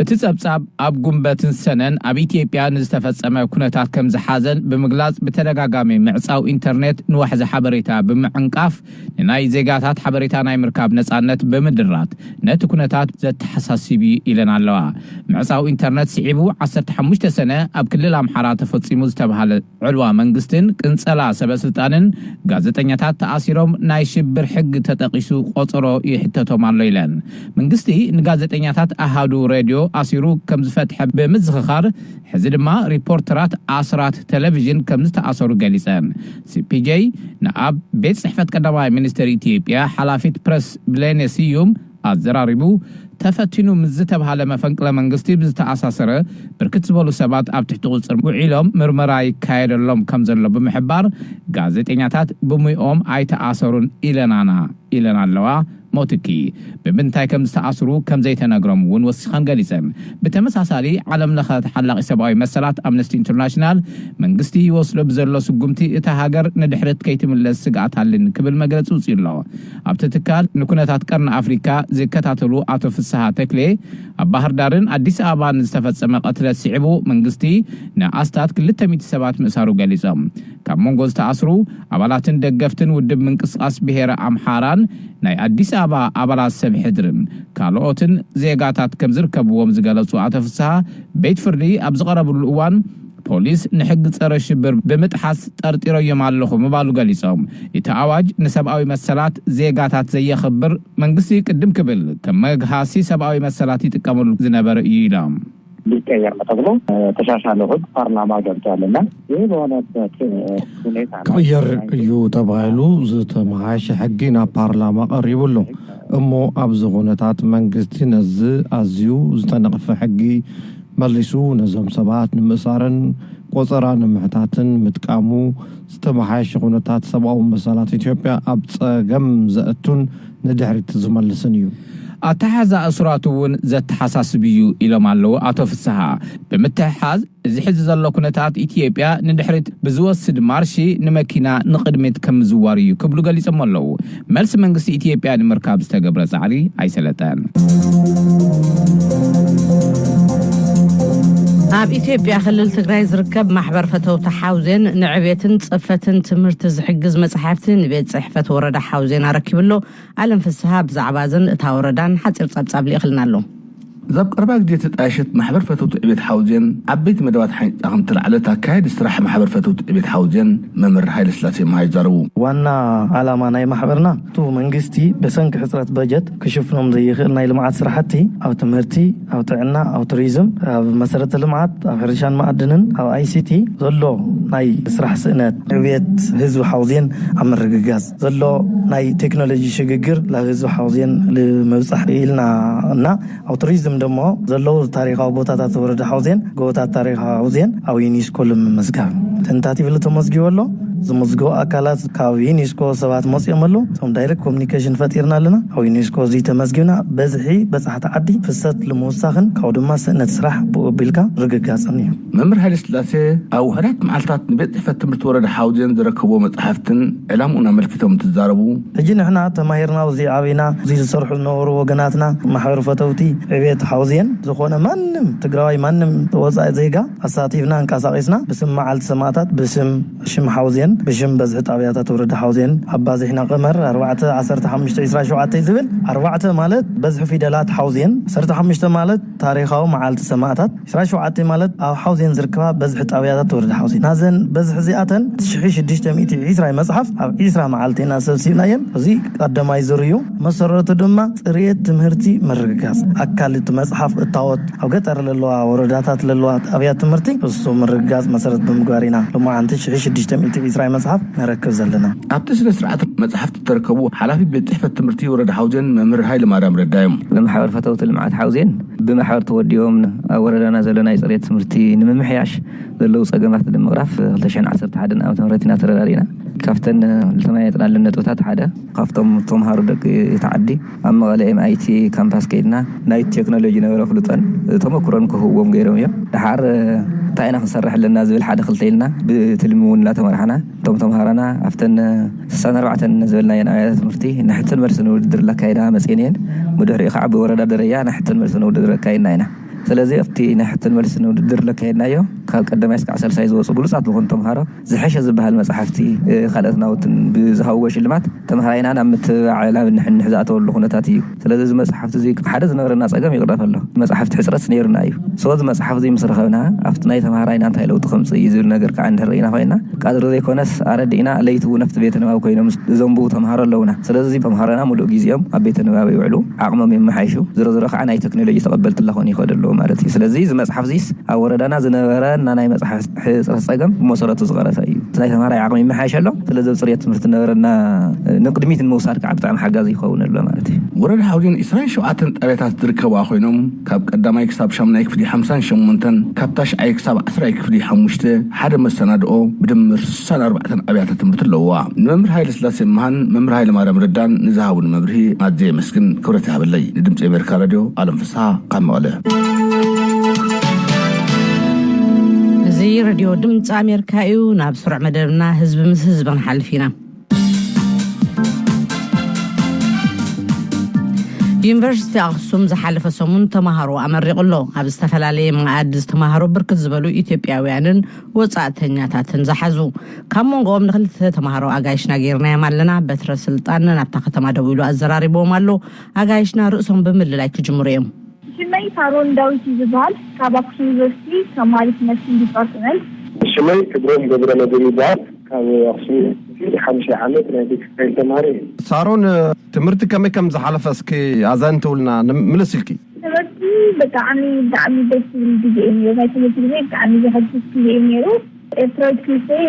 እቲ ጸብጻብ ኣብ ጉንበትን ሰነን ኣብ ኢትዮጵያ ንዝተፈጸመ ኩነታት ከም ዝሓዘን ብምግላጽ፣ ብተደጋጋሚ ምዕጻው ኢንተርኔት ንዋሕዚ ሓበሬታ ብምዕንቃፍ ንናይ ዜጋታት ሓበሬታ ናይ ምርካብ ነጻነት ብምድራት ነቲ ኩነታት ዘተሓሳስብ እዩ ኢለን ኣለዋ። ምዕጻው ኢንተርኔት ስዒቡ ዓሰርተ ሓሙሽተ ሰነ ኣብ ክልል ኣምሓራ ተፈጺሙ ዝተባህለ ዕልዋ መንግስትን ቅንጸላ ሰበ ስልጣንን ጋዜጠኛታት ተኣሲሮም ናይ ሽብር ሕጊ ተጠቒሱ ቆጸሮ ይሕተቶም ኣሎ ኢለን። መንግስቲ ንጋዜጠኛታት ኣሃዱ ሬድዮ ኣሲሩ ከም ዝፈትሐ ብምዝኽኻር፣ ሕዚ ድማ ሪፖርተራት ኣስራት ቴሌቪዥን ከም ዝተኣሰሩ ገሊጸን። ሲ ፒ ጄ ንኣብ ቤት ጽሕፈት ቀዳማይ ሚኒስትር ኢትዮጵያ ሓላፊት ፕረስ ብሌኔ ስዩም ኣዘራሪቡ፣ ተፈቲኑ ምስ ዝተባህለ መፈንቅለ መንግስቲ ብዝተኣሳሰረ ብርክት ዝበሉ ሰባት ኣብ ትሕቲ ቁጽር ውዒሎም ምርመራ ይካየደሎም ከም ዘሎ ብምሕባር፣ ጋዜጠኛታት ብሙይኦም ኣይተኣሰሩን ኢለናና ኢለን ኣለዋ። ሞትኪ ብምንታይ ከም ዝተኣስሩ ከም ዘይተነግሮም እውን ወሲኸን ገሊጸን። ብተመሳሳሊ፣ ዓለም ለኸ ተሓላቒ ሰብኣዊ መሰላት ኣምነስቲ ኢንተርናሽናል መንግስቲ ይወስዶ ብዘሎ ስጉምቲ እታ ሃገር ንድሕረት ከይትምለስ ስግኣት ኣልን ክብል መግለጺ ውፅዩ ኣሎ። ኣብቲ ትካል ንኩነታት ቀርኒ ኣፍሪካ ዝከታተሉ ኣቶ ፍስሃ ተክሌ፣ ኣብ ባህር ዳርን ኣዲስ ኣበባን ዝተፈጸመ ቅትለት ስዒቡ መንግስቲ ንኣስታት ክልተ ሚእቲ ሰባት ምእሳሩ ገሊጾም። ካብ መንጎ ዝተኣስሩ ኣባላትን ደገፍትን ውድብ ምንቅስቃስ ብሄረ ኣምሓራን ናይ ኣዲስ ኣበባ ኣባላት ሰብ ሕድርን ካልኦትን ዜጋታት ከም ዝርከብዎም ዝገለጹ ኣቶ ፍስሃ፣ ቤት ፍርዲ ኣብ ዝቐረብሉ እዋን ፖሊስ ንሕጊ ጸረ ሽብር ብምጥሓስ ጠርጢረዮም ኣለኹ ምባሉ ገሊጾም። እቲ ኣዋጅ ንሰብኣዊ መሰላት ዜጋታት ዘየኽብር፣ መንግስቲ ቅድም ክብል ከም መግሃሲ ሰብኣዊ መሰላት ይጥቀመሉ ዝነበረ እዩ ኢሎም። ሊቀየር ነው ተብሎ ተሻሻለ ህግ ፓርላማ ገብቷል እና ይህ በሆነበት ሁኔታ ላይ ክቕየር እዩ ተባሂሉ ዝተመሓየሸ ሕጊ ናብ ፓርላማ ቀሪቡ ኣሎ። እሞ ኣብዚ ኩነታት መንግስቲ ነዚ ኣዝዩ ዝተነቕፈ ሕጊ መሊሱ ነዞም ሰባት ንምእሳርን ቆጸራ ንምሕታትን ምጥቃሙ ዝተመሓየሸ ኩነታት ሰብኣዊ መሰላት ኢትዮጵያ ኣብ ጸገም ዘእቱን ንድሕሪት ዝመልስን እዩ። ኣተሓዛ እሱራት እውን ዘተሓሳስብ እዩ ኢሎም ኣለዉ ኣቶ ፍስሃ። ብምትሕሓዝ፣ እዚ ሕዚ ዘሎ ኩነታት ኢትዮጵያ ንድሕሪት ብዝወስድ ማርሺ ንመኪና ንቕድሚት ከም ምዝዋር እዩ ክብሉ ገሊጾም ኣለዉ። መልሲ መንግስቲ ኢትዮጵያ ንምርካብ ዝተገብረ ጻዕሪ ኣይሰለጠን። ኣብ ኢትዮጵያ ክልል ትግራይ ዝርከብ ማሕበር ፈተውቲ ሓውዜን ንዕቤትን ጽፈትን ትምህርቲ ዝሕግዝ መጽሓፍቲ ንቤት ጽሕፈት ወረዳ ሓውዜን ኣረኪብሎ። ኣለም ፍስሃ ብዛዕባ እዘን እታ ወረዳን ሓጺር ጸብጻብ ልኢኽልና ኣሎ። እዛ ኣብ ቀረባ ግዜ ተጣየሸት ማሕበር ፈተውቲ ዕቤት ሓውዜን ዓበይቲ መደባት ሓንጻ ከም ትለዓለት ኣካያዲ ስራሕ ማሕበር ፈተውቲ ዕቤት ሓውዜን መምህር ሃይለ ስላሴ መሃ ይዛረቡ። ዋና ዓላማ ናይ ማሕበርና፣ እቲ መንግስቲ ብሰንኪ ሕጽረት በጀት ክሽፍኖም ዘይኽእል ናይ ልምዓት ስራሕቲ ኣብ ትምህርቲ፣ ኣብ ጥዕና፣ ኣብ ቱሪዝም፣ ኣብ መሰረተ ልምዓት፣ ኣብ ሕርሻን መኣድንን፣ ኣብ ኣይ ሲ ቲ ዘሎ ናይ ስራሕ ስእነት፣ ዕብየት ህዝቢ ሓውዜን ኣብ ምርግጋጽ ዘሎ ናይ ቴክኖሎጂ ሽግግር ናብ ህዝቢ ሓውዜን ንምብጻሕ ኢልና እና ኣብ ቱሪዝም ደሞ ዘለዉ ታሪኻዊ ቦታታት ወረዳ ሓውዜን፣ ጎቦታት ታሪኻዊ ሓውዜን ኣብ ዩኒስኮ ንምምዝጋብ ተንታቲቭ ተመዝጊቡ ኣሎ። ዝምዝገቡ ኣካላት ካብ ዩኒስኮ ሰባት መጽኦም ኣለዉ። እቶም ዳይሬክት ኮሚኒኬሽን ፈጢርና ኣለና። ኣብ ዩኒስኮ እዚ ተመዝጊብና በዝሒ በጻሕቲ ዓዲ ፍሰት ንምውሳኽን ካብኡ ድማ ስእነት ስራሕ ብኡ ኣቢልካ ርግጋጽን እዩ። መምህር ሃይለ ስላሴ ኣብ ውሑዳት መዓልታት ንቤት ጽሕፈት ትምህርቲ ወረዳ ሓውዜን ዝረከብዎ መጻሕፍትን ዕላምኡን ኣመልኪቶም እንትዛረቡ፣ ሕጂ ንሕና ተማሂርና ኣብዚ ዓቢና፣ እዚ ዝሰርሑ ዝነበሩ ወገናትና ማሕበር ፈተውቲ ዕቤት ሓውዜን ዝኾነ ማንም ትግራዋይ፣ ማንም ወጻኢ ዜጋ ኣሳቲፍና፣ ኣንቀሳቒስና ብስም መዓልቲ ሰማእታት፣ ብስም ሽም ሓውዜን፣ ብሽም በዝሒ ጣብያታት ወረዳ ሓውዜን ኣባዚሕና። ቀመር ኣርባዕተ፣ ዓሰርተ ሓሙሽተ፣ ዕስራ ሸውዓተ ዝብል፣ ኣርባዕተ ማለት በዝሒ ፊደላት ሓውዜን፣ ዓሰርተ ሓሙሽተ ማለት ታሪኻዊ መዓልቲ ሰማእታት፣ ዕስራ ሸውዓተ ማለት ኣብ ሓውዜን ዝርከባ በዝሒ ጣብያታት ወረዳ ሓውዜን። ናዘን በዝሒ እዚኣተን ሽሕ ሽዱሽተ ሚእቲ ዕስራ መጽሓፍ ኣብ ዕስራ መዓልቲ ኢና ሰብሲብናየን። እዚ ቀዳማይ ዙር እዩ። መሰረቱ ድማ ጽሬት ትምህርቲ ምርግጋጽ፣ ኣካል እቲ መጽሓፍ እታወት ኣብ ገጠር ለለዋ ወረዳታት ለለዋ ኣብያት ትምህርቲ እሱ ምርግጋጽ መሰረት ብምግባር ኢና። ሎማዓንቲ ሽሕ ሽዱሽተ ሚእቲ ዕስራይ መጽሓፍ ንረክብ ዘለና። ኣብቲ ስነ ስርዓት መጽሓፍቲ እተረከቡ ሓላፊ ቤት ጽሕፈት ትምህርቲ ወረዳ ሓውዜን መምህር ሃይለ ማርያም ረዳ እዮም። ብማሕበር ፈተውቲ ልምዓት ሓውዜን ብማሕበር ተወዲኦም ኣብ ወረዳና ዘሎ ናይ ጽሬት ትምህርቲ ንምምሕያሽ ዘለዉ ጸገማት ንምቕራፍ ክልተ ሽሕን ዓሰርተ ሓደን ዓመተ ምህረት ኢና ተረዳዲእና። ካብተን ዝተመያየጥናለን ነጥብታት ሓደ ካብቶም ተምሃሮ ደቂ እቲ ዓዲ ኣብ መቐለ ኤምኣይቲ ካምፓስ ከይድና ናይ ቴክኖሎጂ ነበረ ፍሉጠን ተመኩሮን ክህብዎም ገይሮም እዮም። ደሓር እንታይ ኢና ክንሰርሕ ኣለና ዝብል ሓደ ክልተ ኢልና ብትልሚ እውን እናተመራሕና እቶም ተምሃሮና ኣብተን ስሳን ኣርባዕተን ዝበልናየን ኣብያተ ትምህርቲ ናይ ሕቶን መልስን ውድድር ላካየዳ መፅእን እየን። ብድሕሪኡ ከዓ ብወረዳ ደረጃ ናይ ሕቶን መልስን ውድድር ኣካየድና ኢና። ስለዚ ኣብቲ ናይ ሕቶን መልስን ውድድር ለካየድናዮ ካብ ቀዳማይ እስካዕ ሳልሳይ ዝወፁ ብሉፃት ዝኾኑ ተምሃሮ ዝሐሸ ዝበሃል መፅሓፍቲ ካልኦት ናውትን ብዝሃብዎ ሽልማት ተምሃራይና ናብ ምትብባዕ ናብ ንሕንሕ ዝኣተወሉ ኩነታት እዩ። ስለዚ እዚ መፅሓፍቲ እዚ ሓደ ዝነበረና ፀገም ይቕረፍ ኣሎ። መፅሓፍቲ ሕፅረት ነይሩና እዩ። ሰዚ መፅሓፍ እዚ ምስ ረኸብና ኣብቲ ናይ ተምሃራይና እንታይ ለውጢ ከምፅእ እዩ ዝብል ነገር ከዓ እንድሕር ኢና ኮይና ቃድሪ ዘይኮነስ ኣረዲእና ለይቲ እውን ኣብቲ ቤተ ንባብ ኮይኖም ዘንብቡ ተምሃሮ ኣለውና። ስለዚ ተምሃሮና ሙሉእ ግዜኦም ኣብ ቤተ ንባብ ይውዕሉ፣ ዓቕሞም የመሓይሹ። ዝሮ ዝሮ ከዓ ናይ ቴክኖሎጂ ተቐበልቲ ላኾኑ ይኸዱ ኣለዉ ማለት እዩ። ስለዚ እዚ መፅሓፍ እዚስ ኣብ ወረዳና ዝነበረና ናይ መፅሓፍ ሕፅረት ፀገም ብመሰረቱ ዝቐረፈ እዩ። እቲ ናይ ተምሃራይ ዓቕሚ ይመሓየሸ ኣሎ። ስለዚ ኣብ ፅሬት ትምህርቲ ዝነበረና ንቕድሚት ንምውሳድ ከዓ ብጣዕሚ ሓጋዚ ይኸውን ኣሎ ማለት እዩ። ወረዳ ሓውዜን ዕስራን ሸውዓተን ጣብያታት ዝርከብዋ ኮይኖም ካብ ቀዳማይ ክሳብ ሻምናይ ክፍሊ ሓምሳን ሸሞንተን ካብ ታሽዓይ ክሳብ ዓስራይ ክፍሊ ሓሙሽተ ሓደ መሰናድኦ ብድምር ስሳን ኣርባዕተን ኣብያተ ትምህርቲ ኣለውዋ። ንመምህር ሃይለ ስላሴ መሃን መምህር ሃይለ ማርያም ረዳን ንዝሃቡን መብርሂ ኣዝየ የመስግን፣ ክብረት ይሃበለይ። ንድምፂ ኣሜሪካ ራድዮ ኣለም ፍስሓ ካብ መቐለ። እዚ ሬድዮ ድምፂ ኣሜሪካ እዩ። ናብ ስሩዕ መደብና ህዝቢ ምስ ህዝቢ ክንሓልፍ ኢና። ዩኒቨርሲቲ ኣኽሱም ዝሓለፈ ሰሙን ተምሃሮ ኣመሪቑ ኣሎ። ኣብ ዝተፈላለየ መኣዲ ዝተምሃሩ ብርክት ዝበሉ ኢትዮጵያውያንን ወጻእተኛታትን ዝሓዙ። ካብ መንጎኦም ንክልተ ተምሃሮ ኣጋይሽና ጌርናዮም ኣለና። በትረ ስልጣን ናብታ ከተማ ደዊሉ ኣዘራሪብዎም ኣሎ። ኣጋይሽና ርእሶም ብምልላይ ክጅምሩ እዮም። ሽመይ ሳሮን ዳዊት እዩ ዝበሃል። ካብ ኣክሱም ዩኒቨርሲቲ ተማሪት ነርሲንግ ዲፓርትመንት። ሽመይ ክብሮም ገብረ መድህን ይበሃል። ካብ ኣክሱም ዩኒቨርሲቲ ሓሙሻይ ዓመት ናይ ቤት ክስታይ ተማሪ እዩ። ሳሮን፣ ትምህርቲ ከመይ ከም ዝሓለፈ እስኪ ኣዘንትውልና፣ ንም-፣ ምልስ ኢልኪ። ትምህርቲ ብጣዕሚ፣ ብጣዕሚ ደስ ዝብል ግዜ እዩ ነይሩ። ናይ ትምህርቲ ግዜ ብጣዕሚ ዘሐጉስ ግዜ እዩ ነይሩ። ኤርትራዊት ክልተይ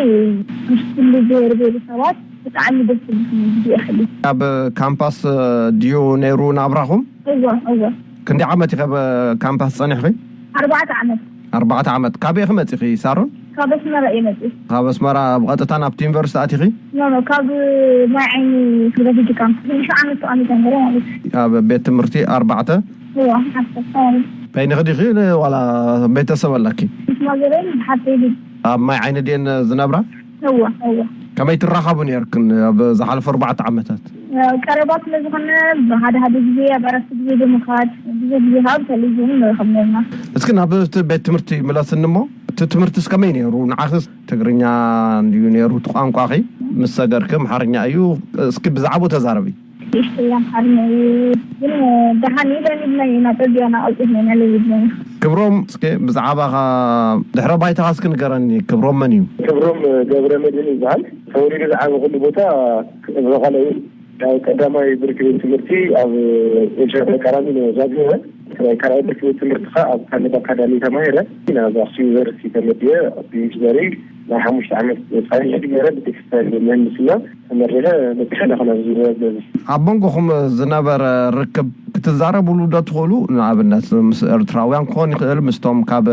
ምስ ኩሉ ብሄር ብሄረሰባት ብጣዕሚ ደስ ዝብል ግዜ የሕልፍ። ኣብ ካምፓስ ድዩ ነይሩ ናብራኹም? እወ፣ እወ። ክንደይ ዓመት ኢኸ ኣብ ካምፓስ ጸኒሕኺ? ኣርባዕተ ዓመት። ኣርባዕተ ዓመት። ካበይ ኢኺ መጺኺ ሳሮን? ካብ ኣስመራ እየ መጺእ። ካብ ኣስመራ ብቐጥታ ናብቲ ዩኒቨርሲቲ ኣቲኺ? ኖ፣ ኖ፣ ካብ ማይ ዓይኒ ዩኒቨርሲቲ ካምፕ። ሽዱሽተ ዓመት ተቐሚጠ ነይረ ማለት እዩ። ኣብ ቤት ትምህርቲ ኣርባዕተ? እወ፣ ዓሰርተ ማለት እዩ። በይንኺ ዲኺ ዋላ ቤተሰብ ኣለኪ? ምስ ማዘረይን ሓፍተይ ዲን። ኣብ ማይ ዓይኒ ድየን ዝነብራ? እወ፣ እወ። ከመይ ትራኸቡ ነይርክን ኣብ ዝሓለፈ ኣርባዕተ ዓመታት? ያው ቀረባ ስለ ዝኾነ፣ ሓደ ሓደ ግዜ ኣብ ዕረፍቲ ግዜ ብምኻድ፣ ብዙሕ ግዜ ካብ ቴሌቪዥን ንረኽብ ነርና። እስኪ ናብ እቲ ቤት ትምህርቲ ምለስኒ እሞ፣ እቲ ትምህርትስ ከመይ ነይሩ? ንዓኽስ ትግርኛ እንድዩ ነይሩ እቲ ቋንቋኺ፣ ምስ ሰገርኪ ኣምሓርኛ እዩ። እስኪ ብዛዕባኡ ተዛረቢ። ንእሽተይ ኣምሓርኛ እዩ፣ ግን ደሓን ኢለን ኢልና ኢና፣ ጸቢቕና ቀልጢፍና ኢና ለዊድና። ክብሮም፣ እስኪ ብዛዕባኻ ድሕረ ባይታኻ እስኪ ንገረኒ። ክብሮም መን እዩ? ክብሮም ገብረ መድህን ይበሃል። ተወሊደ ዝዓበኹሉ ቦታ መቐለ እዩ። ያው ቀዳማይ ብርኪ ቤት ትምህርቲ ኣብ ኤልሻዳይ ቀራኒዮ ዛግወ፣ ናይ ካልኣይ ብርኪ ቤት ትምህርቲ ኸኣ ኣብ ካሌብ ኣካዳሚ ተማሂረ። ናብ ኣክሱም ዩኒቨርሲቲ ተመዲበ፣ ኣብ ኢንጂነሪንግ ናይ ሓሙሽተ ዓመት ጻንሒት ገይረ፣ ብቴክስታይል ምህንድስና ተመሪቐ በጺሐ ኣለኹ ናብዚ መበገሲ። ኣብ መንጎኹም ዝነበረ ርክብ ክትዛረብሉ ዶ ትኽእሉ? ንኣብነት ምስ ኤርትራውያን ክኾን ይኽእል፣ ምስቶም ካብ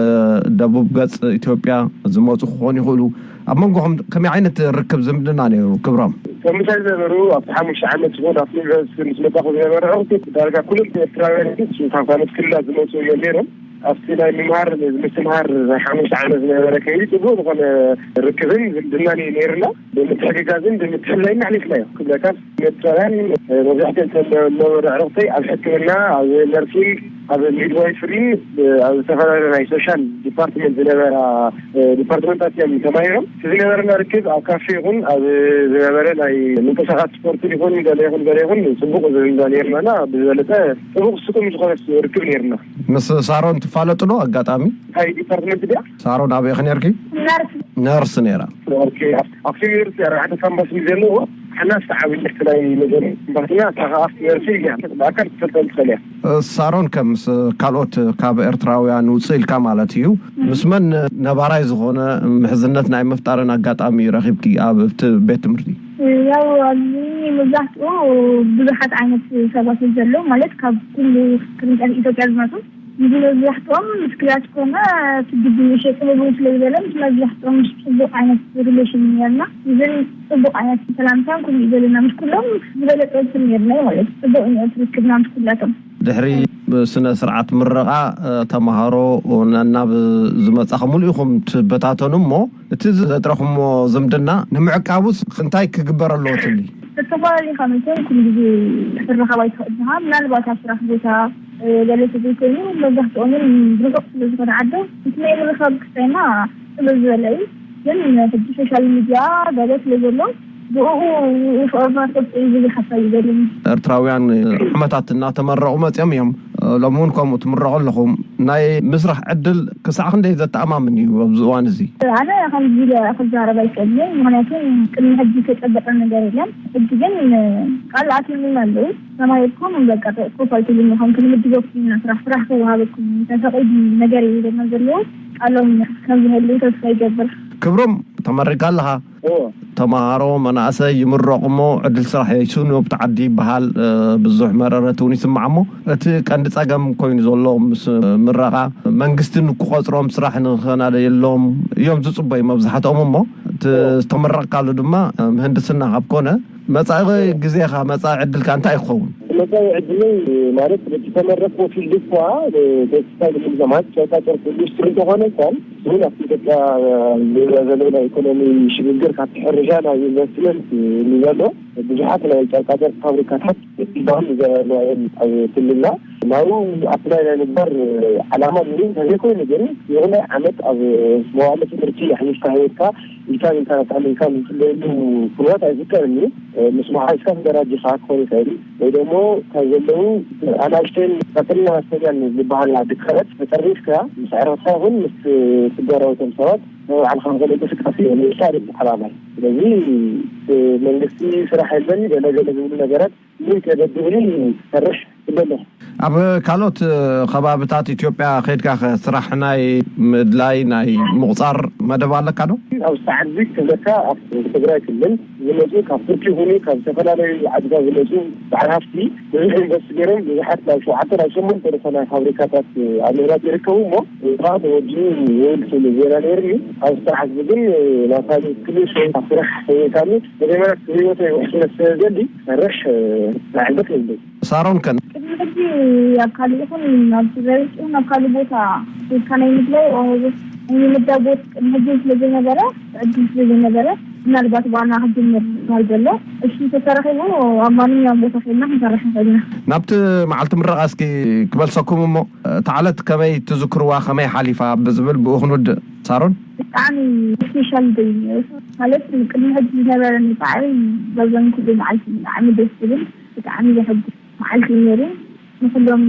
ደቡብ ገጽ ኢትዮጵያ ዝመጹ ክኾኑ ይኽእሉ። ኣብ መንጎኹም ከመይ ዓይነት ርክብ ዝምድና ነይሩ ክብሮም? ከምሳይ ዝነበሩ ኣብቲ ሓሙሽተ ዓመት ዝኾኑ ኣብቲ ዩኒቨርሲቲ ምስ መጻኹ ዝነበረ ዕርክት ዳርጋ ኩሎም ኤርትራውያን ካብ ካልኦት ክልላት ዝመጹ እዮም ነይሮም። ኣብቲ ናይ ምምሃር ምስትምሃር ናይ ሓሙሽተ ዓመት ዝነበረ ከይዲ ጽቡቕ ዝኾነ ርክብን ዝምድናን እዩ ነይርና። ብምትሕግጋዝን ብምትሕልላይን ኣሕሊፍናዮ ክብለካ። ኤርትራውያን መብዛሕትኦም እቶም ዝነበሩ ኣዕሩኽተይ ኣብ ሕክምና፣ ኣብ ነርሲንግ፣ ኣብ ሚድዋይፍሪን ኣብ ዝተፈላለዩ ናይ ሶሻል ዲፓርትመንት ዝነበራ ዲፓርትመንታት እዮም ተማሂሮም። እቲ ዝነበረና ርክብ ኣብ ካፌ ይኹን ኣብ ዝነበረ ናይ ምንቅስቃስ ስፖርት ይኹን ገለ ይኹን ገለ ይኹን ጽቡቕ ዝንዳ ነይርናና። ብዝበለጸ ጽቡቕ ስጡም ዝኾነ ርክብ ነይርና። ምስ ሳሮን ትፋለጡ ዶ ኣጋጣሚ? እንታይ ዲፓርትመንት ድያ? ሳሮን ኣበይ ኢኺ ነርኪ? ነርስ። ነርስ ነይራ። ኦኬ። ኣክሱም ዩኒቨርሲቲ ኣርባዕተ ካምፓስ እዩ ዘለዎ። ሕና ዝተዓብየት ናይ መጀመርያ ባትና እታ ከኣ ኣብቲ ደርፊ እያ። ብኣካል ክትፈልጠ ትኽእል እያ። ሳሮን፣ ከም ምስ ካልኦት ካብ ኤርትራውያን ውፅእ ኢልካ ማለት እዩ፣ ምስ መን ነባራይ ዝኾነ ምሕዝነት ናይ ምፍጣርን ኣጋጣሚ ረኺብኪ ኣብ እቲ ቤት ትምህርቲ? ያው ኣብዚ መብዛሕትኡ ብዙሓት ዓይነት ሰባት እዩ ዘሎ፣ ማለት ካብ ኩሉ ቅርንጫፍ ኢትዮጵያ ዝመፁ። እዚ መብዛሕትኦም ስክሪያት ኮነ እቲ ግቢ ሸጥበቡ ስለ ዝበለ ምስ መብዛሕትኦም ጽቡቕ ዓይነት ሪሌሽን ነርና። እዝን ጽቡቕ ዓይነት ሰላምታን ኩሉ እዩ ዘለና። ምስ ኩሎም ዝበለጸ እንትን ነርና እዩ ማለት እዩ። ጽቡቕ እዩ ነቲ ርክብና ምስ ኩላቶም። ድሕሪ ስነ ስርዓት ምረቓ፣ እ፣ ተምሃሮ ናብ ዝመጻኹም ሙሉእኹም ትበታተኑ እሞ፣ እቲ ዘጥረኹሞ ዝምድና ንምዕቃቡስ እንታይ ክግበር ኣለዎ ትብሊ? ዝተፈላለዩ ካብ መቸም ኩሉ ግዜ ክትራኸብ ኣይትኽእል ኢኻ። ምናልባት ኣብ ስራሕ ቦታ፣ እ፣ ገለ ተዘይኮይኑ መብዛሕትኦምን ርሑቕ ስለ ዝኾነ ዓዶም፣ እቲ ናይ ምርኻብ ክስታይና ጽብብ ዝበለ እዩ። ግን ሕጂ ሶሻል ሚድያ ገለ ስለ ዘሎ፣ ብእኡ ፍቕርና ክቕጽል ብዙሕ ሓሳብ ይደልኒ። ኤርትራውያን ዓመታት እናተመረቑ መጺኦም እዮም። ሎሚ እውን ከምኡ ትምረቑ ኣለኹም። ናይ ምስራሕ ዕድል ክሳዕ ክንደይ ዘተኣማምን እዩ ኣብዚ እዋን እዚ? ኣነ ከምዚ ኢለ ክዛረብ ኣይክእልን፣ ምኽንያቱ ቅድሚ ሕጂ ዝተጨበጠ ነገር የለን። ሕጂ ግን ቃል ኣትዩልና ኣለዉ። ተማሂርኩም በቃ ኮፍ ኣይትብሉን ኢኹም፣ ክንምድበኩም ኢና፣ ስራሕ ስራሕ ክወሃበኩም ተፈቒዱ ነገር እዩ ኢለና ዘለዉ። ቃሎም ከም ዝህልዉ ተስፋ ይገብር። ክብሮም፣ ተመሪካ ኣለኻ? እዎ። ተምሃሮ መናእሰይ ይምረቑ እሞ ዕድል ስራሕ ይስእኑ ኣብቲ ዓዲ ይበሃል። እ፣ ብዙሕ መረረት እውን ይስማዕ እሞ እቲ ቀንዲ ጸገም ኮይኑ ዘሎ ምስ ምረቓ መንግስቲ ንክቆጽሮም ስራሕ ንኸናደየሎም እዮም ዝጽበዩ መብዛሕትኦም እሞ እቲ ዝተመረቕካሉ ድማ ምህንድስና ካብ ኮነ መጻኢ ግዜኻ መጻኢ ዕድልካ እንታይ ክኸውን? መጻኢ ዕድለይ ማለት ነቲ ተመረቕኩ ፊልድ እኳ ቴክስታይል ምልዘማት ጨርቃጨርቅ ኢንዱስትሪ እንተኾነ እንኳን ግን ኣብቲ ኢትዮጵያ ዝርአ ዘሎ ናይ ኢኮኖሚ ሽግግር ካብቲ ሕርሻ ናብ ኢንቨስትመንት እዩ ዘሎ። ብዙሓት ናይ ጨርቃጨርቅ ፋብሪካታት ኢባን ዘበናየን ኣብ ክልልና ናብኡ ኣፕላይ ናይ ምግባር ዓላማ ኑሩ እንተዘይኮይኑ ግን ይኹን ዓመት ኣብ መዋዕለ ትምህርቲ ኣሕሊፍካ ሂወትካ ኢልካ ኢልካ ናብታ ኣሜሪካ ዝፍለየሉ ኩነታት ኣይፍጠርን እዩ። ምስ መሓዝካ ተደራጅኻ ክኾን ይኽእል እዩ። ወይ ደሞ ካብ ዘለዉ ኣናእሽተይን ቀጥልና ኣስተውያን ዝበሃላ ድካላት ተጠሪፍካ ምስ ዕረፍካ ይኹን ምስ ትጋራዊ እቶም ሰባት ናይ ባዕልኻ ዝኾነ እንቅስቃሴ ምሳሌ ዓላማ እዩ። ስለዚ መንግስቲ ስራሕ የለን ገለ ገለ ዝብሉ ነገራት ምን ከበድብኒ ሰርሕ ይበሎ። ኣብ ካልኦት ከባብታት ኢትዮጵያ ከይድካ ከ ስራሕ ናይ ምድላይ ናይ ምቑፃር መደብ ኣለካ ዶ? ኣብ ሰዓት ዚ ክብለካ ኣብ ትግራይ ክልል ዝመፁ ካብ ቱርኪ ይኹኑ ካብ ዝተፈላለዩ ዓድታት ዝመፁ በዓል ሃፍቲ ብዙሕ ኢንቨስት ገይሮም ብዙሓት ናብ ሸውዓተ ናብ ሸሞንተ ዝኾና ፋብሪካታት ኣብ ምህናፅ ይርከቡ እሞ እዛ ተወዲኡ ይውል ክብል ዜና ነይሩ እዩ። ኣብ ስራሕ ግን ናታ ክልል ሸ ኣብ ስራሕ ሰይታሉ መጀመርያ ህይወት ይውሕስ መስለ ዘሊ ሰርሕ ናዕበት ይብል። ሳሮን ከን ቅድሚ ሕጂ ኣብ ካልእ ይኹን ኣብ ትግራይ ውሽጥ ይኹን ኣብ ካልእ ቦታ ኬድካ ናይ ምድላይ ኦሆ ናይ ምምዳብ ቦት ቅድሚ ሕጂ ስለ ዘይነበረ ዕድል ስለ ዘይነበረ ምናልባት ባና ክጅምር ማል ዘሎ እሱ ተተረኺቡ ኣብ ማንኛውም ቦታ ኬድና ክንሰርሕ ንኽእል ኢና። ናብቲ መዓልቲ ምረቓ እስኪ ክመልሰኩም እሞ እታ ዕለት ከመይ ትዝክርዋ ከመይ ሓሊፋ ብዝብል ብኡ ክንውድእ ሳሮን። ብጣዕሚ ስፔሻል ደይ ነይሩ ማለት ቅድሚ ሕጂ ዝነበረኒ ፃዕሪ በዘን ኩሉ መዓልቲ ብጣዕሚ ደስ ዝብል ብጣዕሚ ዘሐጉስ መዓልቲ እዩ ነይሩ። ንኩሎም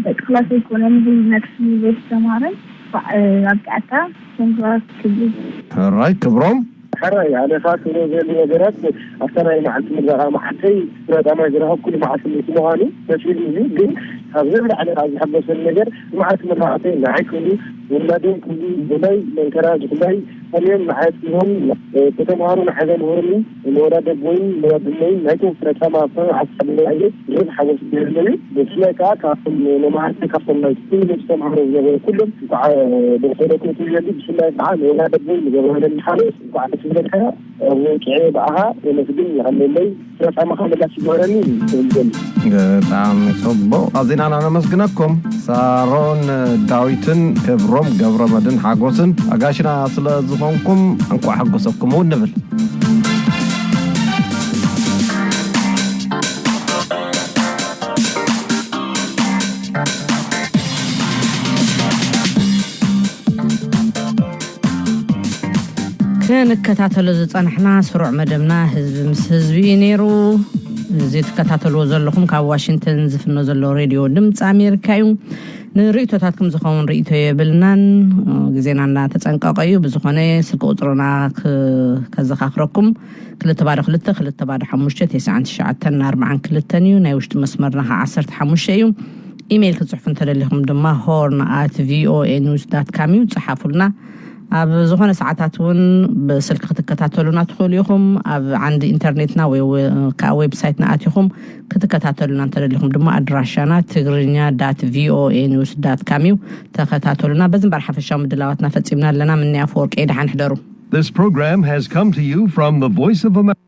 ደቂ ክላስ ዘይኮነ ንኩሉ ናይ ክፍሊ ዩኒቨርሲቲ ተምሃሮይ እንኳዕ ኣብቅዓካ ኮንግራ ክብል። ሕራይ ክብሮም። ሕራይ ኣነ ካ ክብሎ ዘሉ ነገራት ኣብታ ናይ መዓልቲ ምረቓ መዓልተይ ፍረጣማይ ዝረኸብኩሉ መዓልቲ ምዃኑ መሲሉ እዩ። ግን ካብዚ ንላዕሊ ካብ ዝሕበሰኒ ነገር መዓልቲ ምረቓተይ ንዓይ ክብሉ ውላዶም ክብሉ ብፍላይ መንከራ ዝፍላይ ከምዮም ንዓይ ኣፅሊሆም ከተምሃሩ ንሓዘ ንበሩኒ ንወላደ ኣቦይን ንወላደ እመይን ናይቶም ፍረጣማ ኣብቶም ሓሳብ ንዓየ ድርብ ሓጎስ ገይርለዩ። ብፍላይ ከዓ ካብቶም መማህርቲ ካብቶም ናይ ስኩል ዝተምሃሩ ዝነበሩ ኩሎም እንኳዕ ደሰለኩም ትብለኒ። ብፍላይ ከዓ ንወላደ ኣቦይ ንገብረለን ሓጎስ እንኳዕ ደስ ይበልካ። ውቅዒ ብኣኻ የመስግን ይቐለለይ። ፍረጣማኻ ምላሽ ይግበረኒ። ይምገል። ብጣዕሚ ጽቡቕ ኣዚና ኢና ነመስግነኩም። ሳሮን ዳዊትን ክብሮም ገብረመድን ሓጎስን ኣጋሽና ስለ ዝኾንኩም እንኳዕ ሓጎሰኩም እውን ንብል። ክንከታተሎ ዝጸናሕና ስሩዕ መደብና ህዝቢ ምስ ህዝቢ እዩ ነይሩ። እዚ ትከታተልዎ ዘለኹም ካብ ዋሽንግተን ዝፍኖ ዘሎ ሬድዮ ድምፂ ኣሜሪካ እዩ። ንርእቶታትኩም ዝኸውን ርእቶ የብልናን። ግዜና እናተጸንቀቐ እዩ። ብዝኾነ ስልኪ ቁጽርና ክ- ከዘኻኽረኩም፣ ክልተ ባዶ ክልተ፣ ክልተ ባዶ ሓሙሽተ፣ ተስዓን ትሽዓተን ኣርባዓን ክልተን እዩ። ናይ ውሽጢ መስመርና ከዓ ዓሰርተ ሓሙሽተ እዩ። ኢሜይል ክትጽሕፉ እንተደሊኹም ድማ ሆርን ኣት ቪኦኤ ኒውስ ዳት ካም እዩ። ጽሓፉልና። ኣብ ዝኾነ ሰዓታት እውን ብስልኪ ክትከታተሉና ትኽእሉ ኢኹም። ኣብ ዓንዲ ኢንተርኔትና ወይ ወ- ከዓ ዌብሳይትና ኣቲኹም ክትከታተሉና እንተደሊኹም ድማ ኣድራሻና ትግርኛ ዳት ቪኦኤ ኒውስ ዳት ካም እዩ። ተኸታተሉና። በዚ እምበር ሓፈሻዊ ምድላዋትና ፈጺምና ኣለና። ምንያ ኣፈወርቂ፣ ደሓን ሕደሩ። This program has come to you from the Voice of America.